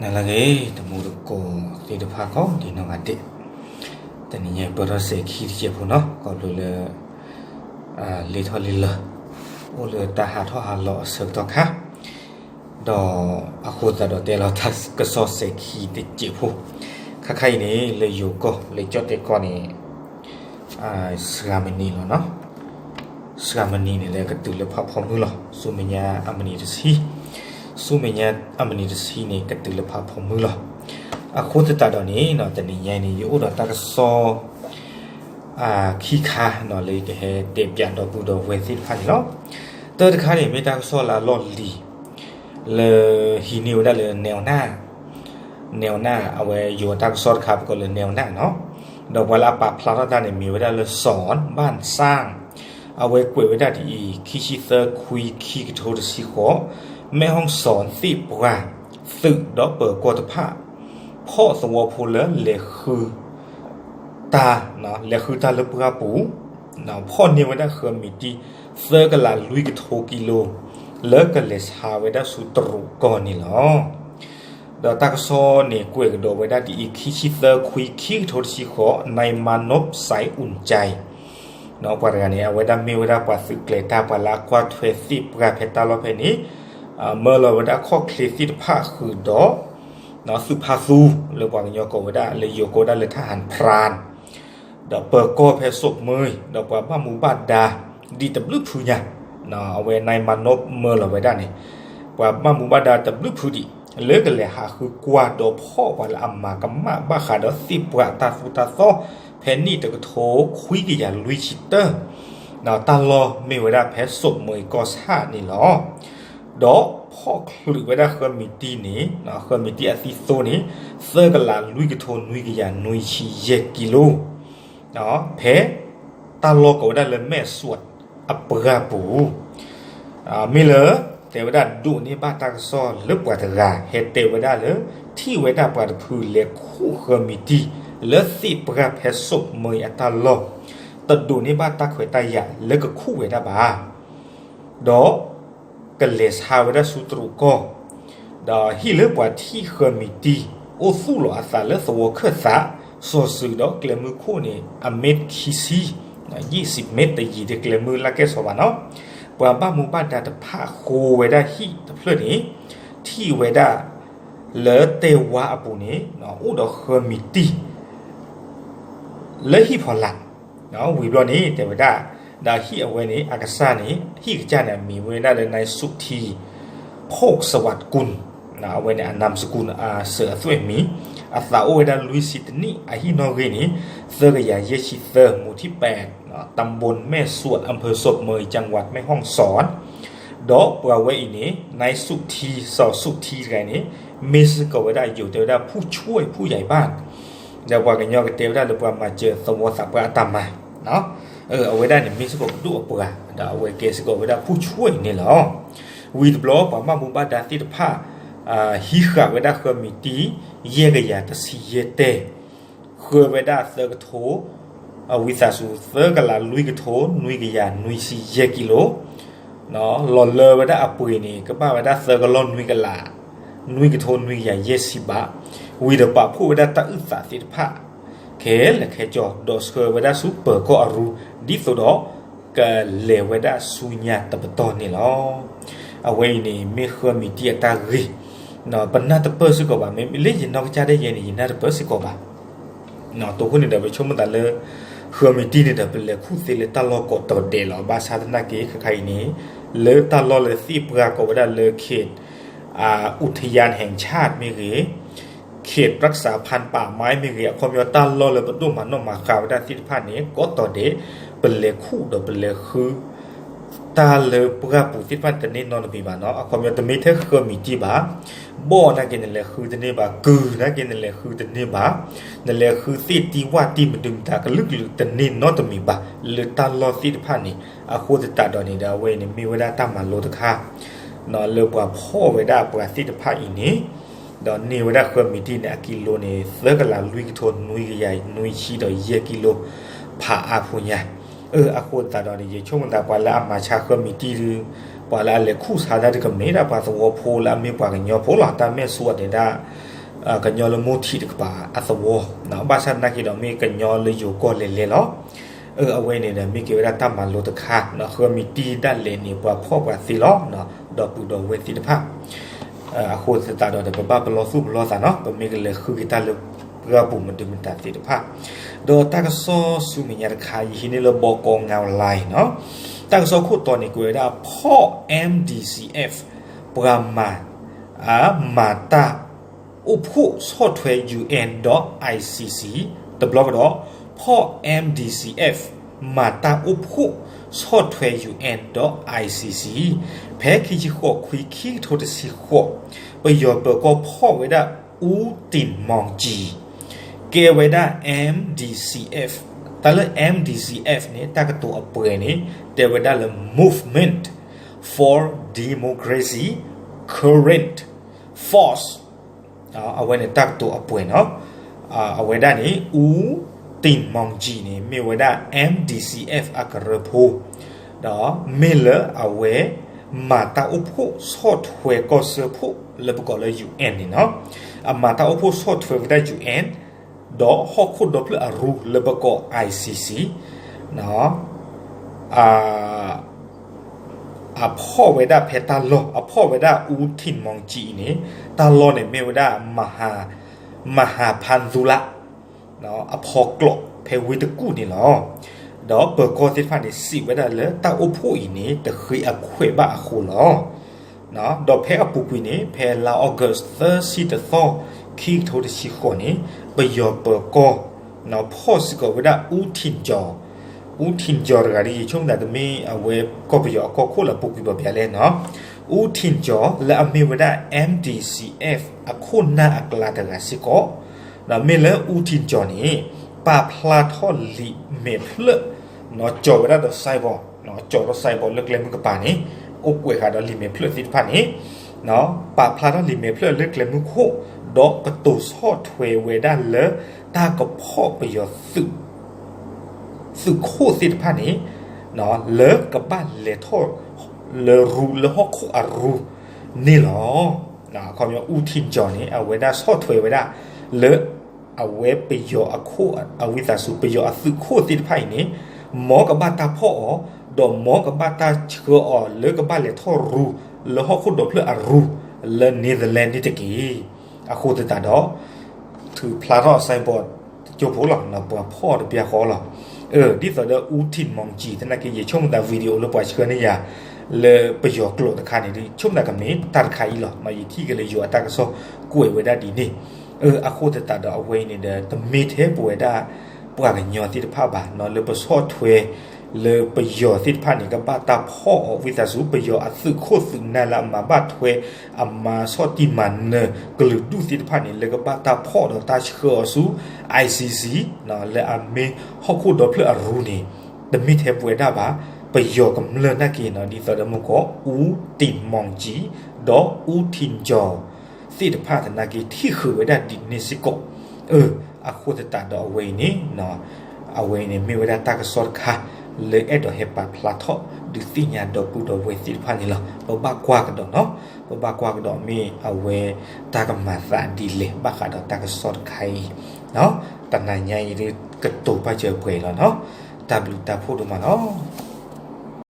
နလၢဂ့ၤ တံၤသကိးသ့ၣ်တဖၣ်ကိးဒံးနီၢ်ဂၤဒဲး, တနံၤညါပၢၢ်ထီၣ်စဲၤခံတစဲးဖိနီၤ ခီဖျိလၢ လ့ထီၣ်လံလၢ အိၣ်လၢတၢ်ဟးထီၣ်ဟးလီၤအဆၢကတီၢ်ခါ, ဒီးအဃိသတးဒီးတဲလီၤတၢ်ကစီၣ်စဲၤခံတစဲးဖိ, ခါခါအံၤန့ၣ် လၢယိၤကီၢ်လၢကၠီၣ်တဲၣ်ကီၢ်န့ၣ် စှၤမံးနံးလီၤနီၤ, စှၤမံးနံးန့ၣ်လၢကတုၤလၢဖးဖီမုၢ်လီၤ. ဆူမဲာ်ညါအမံးနံးတဆံ, ဆူမဲာ်ညါအမံးနံးတဆံန့ၣ် ကတုၤလၢဖးဖီမုၢ်လီၤ. အဃိသတးဒီးန့ၣ် တနံၤညါအံၤန့ၣ် ယအိၣ်ဒီးတၢ်ကစီၣ် ခံခါနီၤ လၢယကဟဲတဲပၠးဒီပုၢ်ဒီဝဲၢ်သ့ၣ်တဖၣ်န့ၣ်လီၤ. တၢ်တခါန့ၣ် မ့ၢ်တၢ်ကစီၣ်လၢအလီၢ်လံၤ လၢဟံးန့ၢ်ဝဲဒၣ်လၢ နဲၣ်နၢ်, နဲၣ်နၢ် အဝဲယိၤတၢ်ကစီၣ်တခါပကိးလၢနဲၣ်နၢ်နီၤ, ဒီးပှၤလၢအပာ်ဖျါထီၣ်တၢ်န့ၣ် မ့ၢ်ဝဲဒၣ်လၢ စီၣ်ဘၣ်စၣ်, အဝဲကွဲးဝဲဒၣ်ဒ်အံၤ, ခံဆံသၢ ခွံ ခံကထိတဆံဃိး, မဲၣ်ဟီၣ်စီၣ်သ့ၣ်ပှၢ် သုးဒီးပၢၤကီၢ်တဖၣ် ဖီၣ်သဝီဖိလၢလဲၤဃု တၢ်, လဲၤဃုတၢ်လၢပှၢ်ပူၤ, ဖီၣ်န့ၢ်ဝဲဒၣ်ဃၢမံၤတံၢ် သၢကလးလွံၢ်ကထိကံလိ လၢကလဲၤဆါဝဲဒၣ်ဆူတရူးကီၢ်န့ၣ်လီၤ. ဒီးတၢ်ကစီၣ်န့ၣ်ကွဲးကဒီးဝဲဒၣ်ဒ်အံၤ, ခံဆံသၢ ခွံ ခံကထိတဆံဃိး, နဲၣ်မၤနိးစဲးအုၣ်ကၠဲး ပှၤတဂၤန့ၣ် အဝဲဒၣ်မ့ၢ်ဝဲဒၣ်ပှၤသုးကျဲၤတၢ် ပှၤလၢအကွၢ်ထွဲသ့ၣ်ပှၢ်ဖဲတၢ်လီၢ်ဖဲန့ၣ်, မၢလီၤဝဲဒၣ်ခီၣ်ချ့သ့ၣ်တဖၣ်ဃုာ်ဒီး သုးဖါသူ လၢပှၤကညီကိးဝဲဒၣ် လၢယိၤကိးဝဲဒၣ်လၢ ทหารพราน ဒီးပၢၤကီၢ်ဖဲ ศพเมย ဒီးပှၤဘၣ်မူဘၣ်ဒါ ဒ်တဘျုးဖုညါ, အဝဲနဲၣ်မၤနိးမၢလီၤဝဲဒၣ်န့ၣ် ပှၤဘၣ်မူဘၣ်ဒါတဘျုးဖုဒံး လၢကလဲၤဟးဃုကွၢ်ဒီးဖီၣ်ပှၤလၢအမၤကမၣ်ဘၣ်ဃးဒီးသ့ၣ်ပှၢ်တၢ်သိၣ်တၢ်သီ ဖဲနံၣ်တကထိခွံကယၤလွံၢ်ဆံတၢ တၢ်လီၢ်မ့ၢ်ဝဲဒၣ်ဖဲ ศพเมย ကီၢ်ဆၣ်န့ၣ်လီၤ. ဒီးဖီၣ်ချုးဝဲဒၣ်ဃၢမံၤတံၢ်န့ၣ်, ဃၢမံၤတံၢ်အသံၣ်သိန့ၣ် သၢကလးလွံၢ်ကထိနွံကယၤနွံဆံယဲၢ်ကံလိ ဖဲတၢ်လီၢ်ကိးဝဲဒၣ်လၢ မဲၢ်စွတ် အပှၢ်ပူၤ မ့ၢ်လၢ တဲဝဲဒၣ်ဒိးန့ၢ်ဘၣ်တၢ်ကစီၣ်လၢပှၤတဂၤ ဟဲတဲဝဲဒၣ်လၢ ထံၣ်ဝဲဒၣ်ပှၤတဖုလဲၤခူၣ်ဃၢမံၤတံၢ် လၢသ့ၣ်ပှၢ်ဖဲ ศพเมย အတၢ်လီၢ် တဒိးန့ၢ်ဘၣ်တၢ်ခွဲးတၢ်ယာ်လၢကခူၣ်ဝဲဒၣ်ဘၣ် ဒီးကလဲၤဆါဝဲဒၣ်ဆူတရူးကီၢ်, ဒီးဟံၣ်လၢပှၤထံၣ်ဃၢမံၤတံၢ် အိၣ်သူၣ်လီၤအသးလၢသဝီခၢၣ်သး စီၤစုၤဒီးကျဲမုၢ်ခိၣ်န့ၣ် အမ့ၢ်ခံဆံ, ယံာ်စံးမ့ၢ်တယံၤ တကျဲမုၢ်လၢကဲၣ်ဆိးဘၣ်နီၤ, ပှၤဘၣ်မူဘၣ်ဒါတဖၣ်ဃိဝဲဒၣ်ဟံၣ်တဖျၢၣ်န့ၣ် ထံၣ်ဝဲဒၣ် လၢတဲဝါအပူၤန့ၣ် အိၣ်ဒီးဃၢမံၤတံၢ် လၢဟံၣ်ဖီလာ်, ဝံၤဘျီန့ၣ် တဲဝဲဒၣ်, ဒီးဟံၣ်အဝဲန့ၣ် အကစၢ်န့ၣ် ဟံၣ်ကစၢ်န့ၣ် အမံၤဝဲဒၣ်လၢ นายสุธี โภคสวัสดิ์กุล, အဝဲန့ၣ် အနၢမ်စကူ စၢၤအသွဲၣ်မံၤ, အသးအိၣ်ဝဲဒၣ်လွံၢ်ဆံတနံၣ်, အဟံၣ်နီၣ်ဂံၢ်န့ၣ် သၢကယၤယဲၢ်ဆံသၢ, หมู่ที่แปด ตำบลแม่สวด อำเภอศพเมย จังหวัดแม่ฮ่องสอน, ဒီးပှၤဝဲအံၤန့ၣ် นายสุธี စီၤสุธี တဂၤန့ၣ် မ့ၢ်စ့ၢ်ကီးဝဲဒၣ်ယိၤတဲဝဲဒၣ် ผู้ช่วยผู้ใหญ่บ้าน ဒီးပှၤကညီကတဲဝဲဒၣ်လၢ ပှၤမၤစၢၤသဝီသးပှၢ်အတၢ်မၤ, အဝဲဒၣ်န့ၣ် မ့ၢ်စ့ၢ်ကီးပဒိၣ်အပှၤ, ဒီးအဝဲကဲစ့ၢ်ကီးဝဲဒၣ် ผู้ช่วย န့ၣ်လီၤ. ဝံၤတဘျီ ပှၤဘၣ်မူဘၣ်ဒါသ့ၣ်တဖၣ် ဟံးဃာ်ဝဲဒၣ်ဃၢမံၤတံၢ် ယဲၢ်ကယၤတဆံယဲၢ်တဲၢ်, ဃၢဝဲဒၣ်သၢကထိ, ဝံသးစူၤ သၢကလးလွံၢ်ကထိ နွံကယၤနွံဆံယဲၢ်ကံလိ လီၤလၢဝဲဒၣ်အပှ့ၤန့ၣ် ကဘၣ်ဝဲဒၣ်သၢကလီၢ်နွံကလး, နွံကထိနွံကယၤယဲၢ်ဆံဘး, ဝံၤဒီးပာ်ဖှိၣ်ဝဲဒၣ်တၢ်အုၣ်သးသ့ၣ်တဖၣ် ခဲလၢာ်ခဲဆ့ ဒိးဆှၢဝဲဒၣ်ဆူပၢၤကီၢ်အရူ ဒ်သိးဒီး ကလဲၤဝဲဒၣ်ဆူညါတပတီၢ်န့ၣ်လီၤ. အဝဲအံၤန့ၣ် မ့ၢ်ဃၢမံၤတံၢ်အတၢ်ဂ့ၢ်, ပနၢ်တပၢၢ်စ့ၢ်ကီးဘၣ်, မ့ၢ်လၢယနီၢ်ကစၢ်ဒၣ်ယဲန့ၣ် ယနၢ်တပၢၢ်စ့ၢ်ကီးဘၣ်. အဃိန့ၣ်ဒီး ပဆိကမိၣ်သးလၢ ဃၢမံၤတံၢ်န့ၣ်ဒီး ပလဲၤခူၣ်သ့လၢတၢ်လီၢ်ကိးတီၤဒဲးလီၤ. ဘၣ်ဆၣ်သနာ်က့ ခဲခါအံၤန့ၣ် လၢတၢ်လီၢ်လၢသ့ၣ်ပှၢ်ကိးဝဲဒၣ်လၢ เขต อุทยานแห่งชาติ မ့ၢ်ဂ့ၤ, เขตรักษาพันธุ์ป่าไม้ မ့ၢ်ဂ့ၤ, အခီပညီတၢ်လီၢ်လၢပဒိၣ်မၤနီၣ်မၤဃါဝဲဒၣ်သ့ၣ်တဖၣ်န့ၣ် ကိးတီၤဒဲး ပလဲၤခူၣ်ဒီးပလဲၤဃု တၢ်လၢပှၢ်ပူၤသ့ၣ်တဖၣ်န့ၣ် တန့ၢ်နီတမံၤဘၣ်နီၤ. အခီပညီတမ့ၢ်ထဲဃၢမံၤတံၢ်ဘၣ်, ဘီၣ်နာ်က့ နလဲၤဃုတန့ၢ်ဘၣ်, ကုၢ်နာ်က့ နလဲၤဃုတန့ၢ်ဘၣ်, နလဲၤဃုသ့ၣ်တံၢ်ဝၣ်တံၢ်မနုၤမတၤကလုာ်ကလုာ် တန့ၢ်နီတမံၤဘၣ် လၢတၢ်လီၢ်သ့ၣ်တဖၣ်န့ၣ်. အဃိသတးဒီးန့ၣ်ဒီး အဝဲအံၤန့ၣ် မ့ၢ်ဝဲဒၣ်တၢ်မၤလိတခါ လၢပှၤဖီၣ်ဝဲဒၣ်ပှၤသ့ၣ်တဖၣ်အံၤန့ၣ်, ဒီးန့ၢ်ဝဲဒၣ်ဃၢမံၤတံၢ်န့ၣ် အကံလိန့ၣ် သၢကလးလွံၢ်ကထိနွံကယၤနွံဆံဒီးယဲၢ်ကံလိ ဖးအါဖိညါ. အဃိသတးဒီးန့ၣ် ယဆိကမိၣ်သးပှၤလၢအမၤဆါဃၢမံၤတံၢ်ဒုး ပှၤလၢအလဲၤခူၣ်ဆါတၢ်တကမ့ၢ်ဒၣ်ပှၤသဝီဖိလၢအမ့ၢ်ပှၤကညီဖိလီၤ. တၢ်မဲာ်ဆူၣ်အီၤန့ၣ်ဒၣ် ကညီလၢမိၢ်ထံးတကပၤအသဝီ, ဘၣ်ဆၣ်နာ်က့ဒီးမ့ၢ်ကညီလၢယိၤကီၢ်လဲၤလဲၤလီၤ. အဝဲန့ၣ်ဒီးမ့ၢ်ကဲဝဲဒၣ်တၢ်မၤလိတခါ, ဃၢမံၤတံၢ်ဒၣ်လဲာ်န့ၣ် ပှၤဖှီၣ်ပှၤသ့လီၤ, ဒီပုၢ်ဒီဝဲၢ်သ့ၣ်တဖၣ် အဃိသတးဒီး ပဘၣ်ပလီၢ်သူၣ်ပလီၢ်သးနီၤ, ပမ့ၢ်ကလဲၤဃုက့ၤတၢ်လၢပှၢ်ပူၤမနုၤမတၤသ့ၣ်တဖၣ်. ဒီးတၢ်ကစီၣ်ဆူမဲာ်ညါတခါ ယဟံးန့ၢ်လၢ ဘီကီ online နီၤ, တၢ်ကစီၣ်ခိၣ်တီန့ၣ် ကွဲးဝဲဒၣ် ဖှီၣ် M D C F ပှၤမၤ မၤတၢ်အိၣ်ဖှိၣ်ဆီၣ်ထွဲ U N ဒီး I C C, တဘျီကဒီး ဖှီၣ် M D C F မၤတၢ်အိၣ်ဖှိၣ်ဆီၣ်ထွဲ U N ဒီး I C C, ဖဲခံဆံဃိး ခွံ ခံကထိတဆံဃိး, ပယီၤပၢၤကီၢ်ဖှီၣ်ဝဲဒၣ် ဦးတင်မောင်ကြည် ကဲဝဲဒၣ် M D C F, တၢ်လၢ M D C F န့ၣ် တၢ်ကတိၤအပှဲၤန့ၣ် တဲဝဲဒၣ်လၢ Movement for Democracy Current Force, အဝဲန့ၣ်တၢ်ကတိၤအပှဲၤနီၤ. အဝဲဒၣ်န့ၣ် ဦးတင်မောင်ကြည် န့ၣ် မ့ၢ်ဝဲဒၣ် M D C F အကရၢဖိ, ဒီးမ့ၢ်လၢအဝဲ မၤတၢ်အိၣ်ဖှိၣ်ဆီၣ်ထွဲကီၢ်စၢဖှိၣ်လၢပကိးလၢ U N န့ၣ်နီၤ, အမၤတၢ်အိၣ်ဖှိၣ်ဆီၣ်ထွဲဝဲဒၣ် U N ဒီးဟီၣ်ခိၣ်ဒီဖျၢၣ်အရူလၢပကိး I C C, အဖှီၣ်ဝဲဒၣ်ဖဲတၢ်လီၢ်, အဖှီၣ်ဝဲဒၣ် ဦးတင်မောင်ကြည် အံၤန့ၣ် တၢ်လီၢ်န့ၣ်မ့ၢ်ဝဲဒၣ် မဟာ မဟာဖန်းသူလ အဖီကျိးဖဲဝ့ၢ်တကူၣ်န့ၣ်လီၤ. ဒီးပၢၤကီၢ်သ့ၣ်တဖၣ်န့ၣ် စံးဝဲဒၣ်လၢတၢ်အိၣ်ဖှိၣ်အံၤန့ၣ် တဃ့အခွဲးဘၣ်အဃိလီၤ. ဒီးဖဲအပူၤကွံာ်န့ၣ် ဖဲလါ August သၢဆံတသီ ခံကထိတဆံဃိးန့ၣ် ပယီၤပၢၤကီၢ် ဖီၣ်စ့ၢ်ကီးဝဲဒၣ် ဦးထင်ကျော်, ဦးထင်ကျော် တဂၤဒ် ယဆိကမိၣ်သးတမ့ၢ်အဝဲ ကီၢ်ပယီၤအကီၢ်ခိၣ်လၢအပူၤကွံာ်ဘၣ်ဘၣ်လဲၣ်နီၤ, ဦးထင်ကျော် လၢအမ့ၢ်ဝဲဒၣ် M D C F အခိၣ်နၢ်အကျါတဂၤစ့ၢ်ကီး, ဒီးမ့ၢ်လၢ ဦးထင်ကျော် န့ၣ် ပာ်ဖျါထီၣ်လံာ်မဲာ်ဖျၢၣ် ကၠီၤဝဲဒၣ်ဒီး signboard, ကၠီၤဒီး signboard လၢကျဲမုၢ်ကပၤန့ၣ် အိၣ်ကွဲးဃာ်ဒီးလံာ်မဲာ်ဖျၢၣ်သ့ၣ်တဖၣ်န့ၣ်, ပာ်ဖျါထီၣ်လံာ်မဲာ်ဖျၢၣ်လၢကျဲမုၢ်ခိၣ် ဒီးကတိၤဆီၣ်ထွဲဝဲဒၣ်လၢတၢ်ကဖီၣ်ပယီၤ သုးခိၣ်သ့ၣ်တဖၣ်န့ၣ် လၢကဘၣ်လဲၤထီၣ် လၢရူ လၢဟီၣ်ခိၣ်အရူန့ၣ်လီၤ. ခီပညီ ဦးထင်ကျော် န့ၣ် အဝဲဒၣ်ဆီၣ်ထွဲဝဲဒၣ်လၢ အဝဲပယီၤအခိၣ် အဝံသးစူၤပယီၤအသုးခိၣ်သ့ၣ်တဖၣ်အံၤန့ၣ် မ်ကဘၣ်တၢ်ဖီၣ်အီၤ ဒီးမ်ကဘၣ်တၢ်ဆှၢအီၤလၢကဘၣ်လဲၤထီၣ်ရူ လၢဟီၣ်ခိၣ်ဒီဖျၢၣ်အရူ လၢ Netherlands န့ၣ်တက့ၢ်. အဃိသတးဒီး ထုးဖျါထီၣ် signboard တကၠိဖိလီၤ, ပှၤဖီၣ်တဘျီဃီလီၤ. ဒ်သိးဒီး ဦးထင်မောင်ကြည် သနာ်က့ ယဆိကမိၣ်သး video လၢပှၤဆှၢန့ၢ်ယၤ လၢပယီၤကျိာ်တခါန့ၣ် ဆိကမိၣ်သးကမ့ၢ်တၢ်တခါအံၤလီၤ. ယထံၣ်က့ၤလၢယိၤအတၢ်ကစီၣ်ကွဲးဝဲဒၣ်ဒ်န့ၣ်. အဃိသတးဒီးအဝဲအံၤန့ၣ်ဒီး တမ့ၢ်ထဲပဝဲဒၣ် ပှၤကညီသ့ၣ်တဖၣ်ဘၣ် လၢပဆီၣ်ထွဲ လၢပယီၤသ့ၣ်တဖၣ်န့ၣ် ကဘၣ်တၢ်ဖီၣ်အီၤ ဝံသးစူၤ ပယီၤအသုးခိၣ်သုးနၢ်လၢအမၤဘၣ်ထွဲ အမၤဆီၣ်တံၢ်မၤနၢၤကလုာ်ဒူၣ်သ့ၣ်တဖၣ်န့ၣ် လၢကဘၣ်တၢ်ဖီၣ်ဒီးတၢ်ဆှၢအီၤဆူ I C C လၢအမ့ၢ်ဟီၣ်ခိၣ်ဒီဖျၢၣ်အရူန့ၣ် တမ့ၢ်ထဲပဝဲဒၣ်ဘၣ် ပယီၤကမျၢၢ်နာ်က့နီၤ ဒ်သိးဒီးမုၢ်ကီး ဦးတင်မောင်ကြည် ဒီး ဦးထင်ကျော် သ့ၣ်တဖၣ်သနာ်က့ ထံၣ်ဃုာ်ဝဲဒၣ်ဒ်န့ၣ်စ့ၢ်ကီး. အဃိသတးဒီးအဝဲအံၤန့ၣ် အဝဲအံၤန့ၣ် မ့ၢ်ဝဲဒၣ်တၢ်ကစီၣ်တခါ လၢအဲၣ်ဒိးဟဲပာ်ဖျါထီၣ် ဒုးသ့ၣ်ညါဒီပုၢ်ဒီဝဲၢ်သ့ၣ်တဖၣ်န့ၣ်လီၤ. ပဘၣ်ကွၢ်ကဒီးနီၤ, ပဘၣ်ကွၢ်ကဒီးမ့ၢ်အဝဲ တၢ်ကမၤသးဒ်လဲၣ် ဘၣ်ဃးဒီးတၢ်ကစီၣ်တခါအံၤ. တနၤညါအံၤဒ် ကတိၤပာ်စၢၤပှဲၤလီၤနီၤ. တၢ်ဘျုးတၢ်ဖှိၣ်ဒိၣ်မးလီၤ.